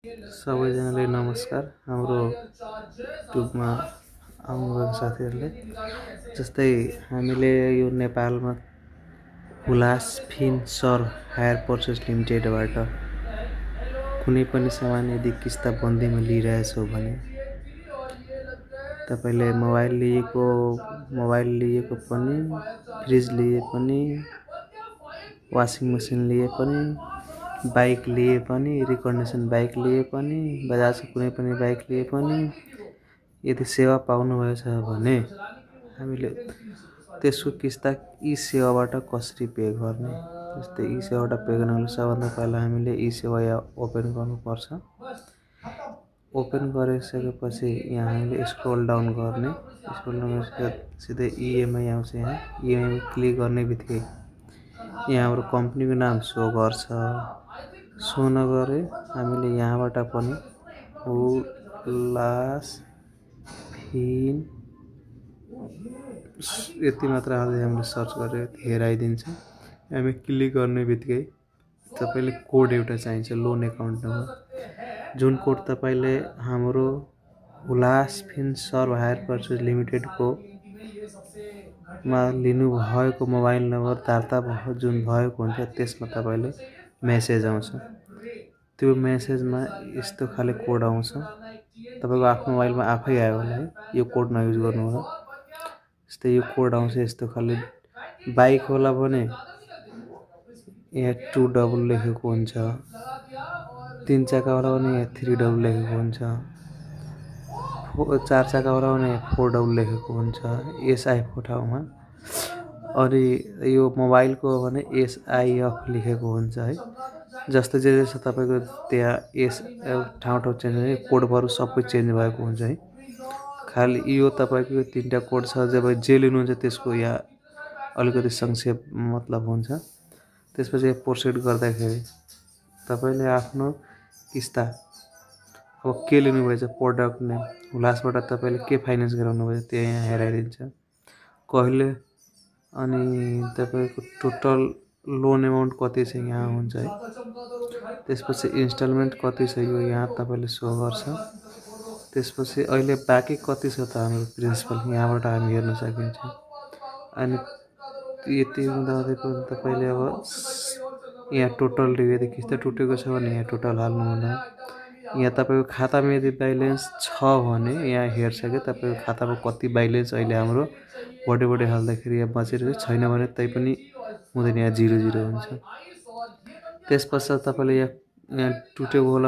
सबैजनाले नमस्कार। हाम्रो युट्युबमा आउनुभएको साथीहरूले जस्तै हामीले यो नेपालमा हुलास फिनसर हायर पर्चेस लिमिटेडबाट कुनै पनि सामान यदि किस्ता बन्दीमा लिइरहेछौ भने तपाईँले मोबाइल लिएको पनि, फ्रिज लिए पनि, वासिङ मेसिन लिए पनि, बाइक लिए पनि, रिकन्डिसन बाइक लिए पनि, बजाजको कुनै पनि बाइक लिए पनि यदि सेवा पाउनुभएछ भने हामीले त्यसको किस्ता ई सेवाबाट कसरी पे गर्ने। जस्तै ई सेवाबाट पे गर्नको सबभन्दा पहिला हामीले ई सेवा ओपन गर्नुपर्छ। ओपन गरिसकेपछि यहाँ हामीले स्क्रोल डाउन गर्ने, स्क्रोल डाउन सिधै इएमआई आउँछ। यहाँ इएमआई क्लिक गर्ने बित्तिकै यहाँ हाम्रो कम्पनीको नाम सो गर्छ। सो नगरे हामीले यहाँबाट पनि हुलास फिन यति मात्र हाल्दै हामीले सर्च गरेर हेराइदिन्छ। हामी क्लिक गर्ने बित्तिकै तपाईँले कोड एउटा चाहिन्छ, लोन एकाउन्ट नम्बर, जुन कोड तपाईँले हाम्रो हुलास फिनसर हायर पर्चेस लिमिटेडको मा लिनुभएको मोबाइल नम्बर दर्ता जुन भएको हुन्छ त्यसमा तपाईँले मेसेज आउँछ। त्यो मेसेजमा यस्तो खाले कोड आउँछ। तपाईँको आफ्नो मोबाइलमा आफै आयो होला है, यो कोड नयुज गर्नु होला। जस्तै यो कोड आउँछ यस्तो खाले। बाइक होला भने यहाँ 2 लेखेको हुन्छ, 3 चक्का होला भने यहाँ 3 लेखेको हुन्छ, 4 चक्का होला भने 4 लेखेको हुन्छ एसआईको ठाउँमा। अनि यो मोबाइलको हो भने एसआइएफ लेखेको हुन्छ है। जस्तो जे छ तपाईँको त्यहाँ ठाउँ चेन्ज हुने कोडहरू सबै चेन्ज भएको हुन्छ है। खालि यो तपाईँको 3टा कोड छ। जब जे लिनुहुन्छ त्यसको यहाँ अलिकति संक्षेप मतलब हुन्छ। त्यसपछि प्रोसिड गर्दाखेरि तपाईँले आफ्नो किस्ता अब के लिनुभएछ, प्रोडक्ट नेम हुलासबाट तपाईँले के फाइनेन्स गराउनुभएछ त्यो यहाँ हेराइदिन्छ कहिले, अनि तपाईँको टोटल लोन एमाउन्ट कति छ यहाँ हुन्छ है। त्यसपछि इन्स्टलमेन्ट कति छ यो यहाँ तपाईँले सो गर्छ। त्यसपछि अहिले बाँकी कति छ त हाम्रो प्रिन्सिपल यहाँबाट हामी हेर्न सकिन्छ। अनि यति हुँदाहुँदै पनि तपाईँले अब यहाँ टोटल यदि किस्ता टुटेको छ भने यहाँ टोटल हाल्नु हुँदैन। यहाँ तपाईँको खातामा यदि ब्यालेन्स छ भने यहाँ हेर्छ कि तपाईँको खातामा कति ब्यालेन्स अहिले हाम्रो बढी हाल्दाखेरि यहाँ बचिरहेको छैन भने तै पनि हुँदैन, यहाँ 0 हुन्छ। त्यस पश्चात तपाईँले यहाँ टुटेको होला